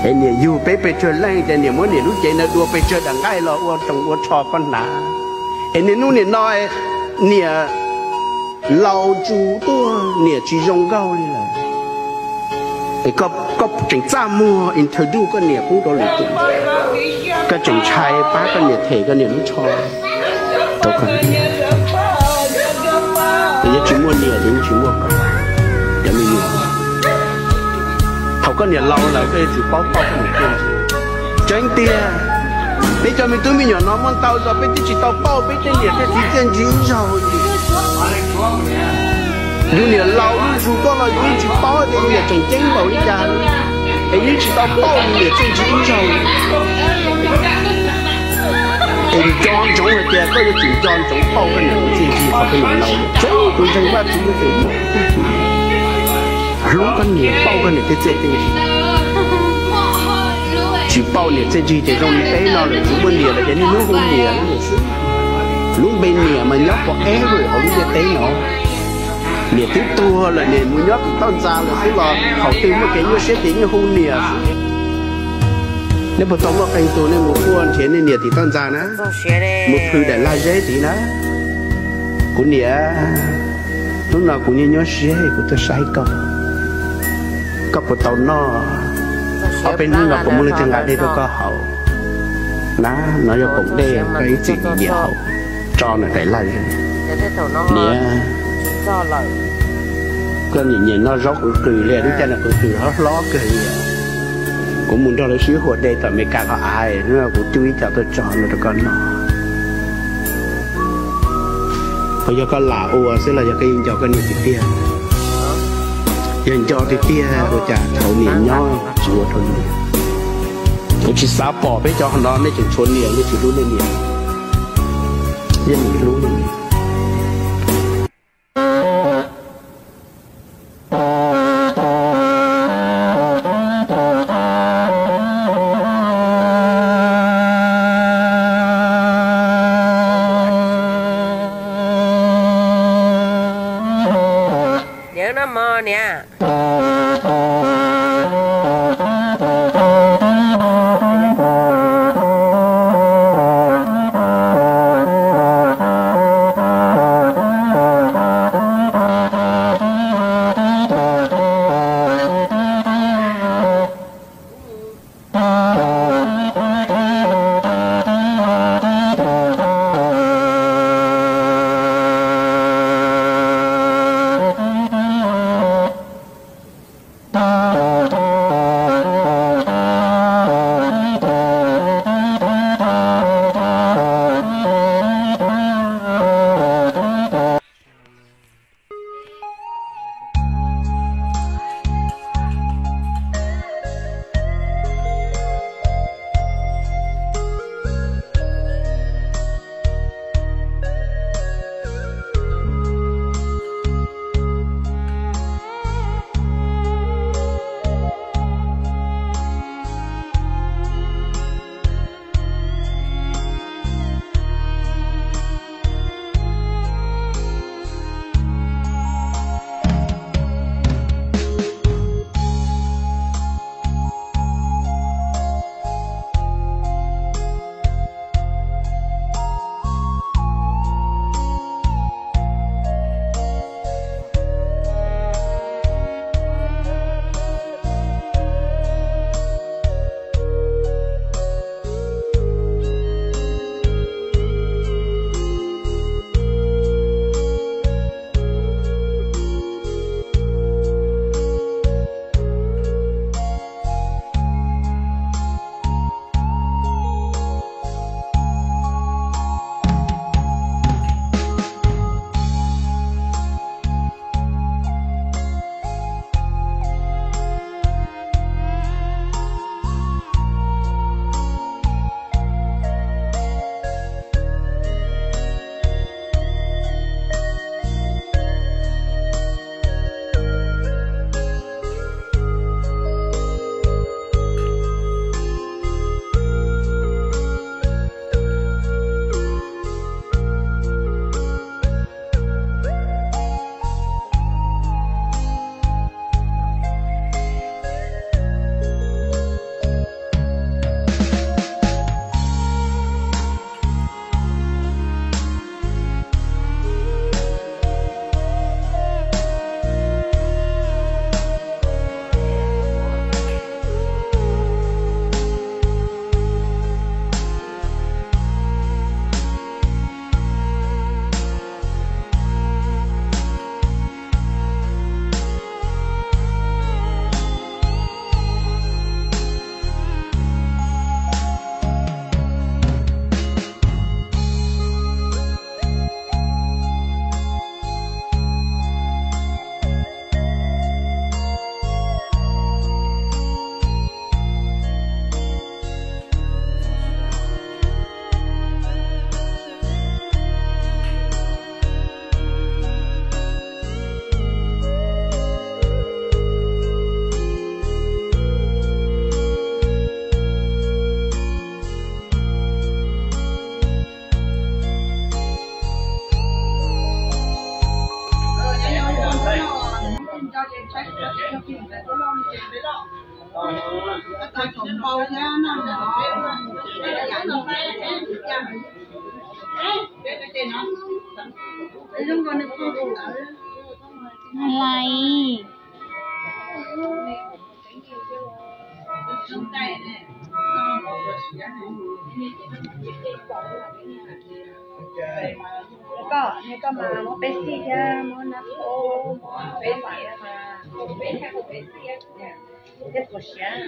Es niam yug peb pes tsawg leej ces niam muab niam lub cev ntawd dua pes tsawg daim nqaij los ua roos ua tsho koj hnav. Es niaj hnub niam no niam laus zus tuaj niam tsis zoo nkauj li lawm. Es koj tseem txaj muag introduce koj niam pub rau lwm tus, koj tseem ntshai pab koj niam them koj niam lub tsho rau koj. Yog tsis muaj niam ces yeej tsis muaj koj cov me nyuam. Thaum koj niam laus lawm koj yuav tsum paub pauj koj niam txiaj ntsig. Tseeb tiag, peb cov me tub me nyuam no muaj ntau zaus peb twb tsis tau pauj peb tej niam tej txiv txiaj ntsig ib zaug. Yus niam laus zuj zus tuaj los yus yeej tsis paub tias yus niam tseem ceeb npaum li cas, es yeej tsis tau pauj yus niam txiaj ntsig ib zaug. Es nco ntsoov hais tias koj yuav tsum nco ntsoov pauj koj niam txiaj ntsig thaum koj niam laus lawm. Tseeb tus ntseeg Vajtswv yuav tsum hlub koj niam, pauj koj niam tej txiaj tej ntsig. Tsis pauj niam txiaj ntsig ces zoo li peb no lawm, tsis muaj niam lawm ces niaj hnub hu niam xwb. Lub npe niam mas nyob forever hauv lub ntiaj teb no. Niam twb tuag lawm, niam mus nyob tim toj ntxa lawm xwb los thaum twg muaj kev nyuaj siab ces yeej hu niam xwb. Nej puas tau muaj qee tus nej mus quaj nrhiav nej niam tim toj ntxa na? Mus plhws daim lag zeb tid na. Kuv niam, hnub no kuv nyuaj nyuaj siab kuv tuaj saib koj. Koj puas tau noj? Ob peb hnub no puas muaj leej twg nqa dej rau koj haus? Na, no yog poom dej koj ib txwm nyiam haus, tso ntawm daim lag zeb. Niam, koj niam nyiam noj zaub qws qws li, lub caij no qws qws hlob hlob kawg li. Kuv mus nrog lawv sib huas de tom Amelikas qhov av, hnub no kuv cub ib co tuaj tso no rau koj noj. Puas yog koj lam ua xwb los yog koj yeej nco koj niam tiag tiag? Yog nco tiag tiag ua cas thaum niam nyob tsis ua rau niam? Kuv tsis xav pom peb cov no nej tseem tshuav niam, nej tsis hlub nej niam. Yeej hlub nej niam. Yawg no mog niam. Lais. Koj, koj mas muab peb xij thiab muab nab peb mas, thiab puas siav.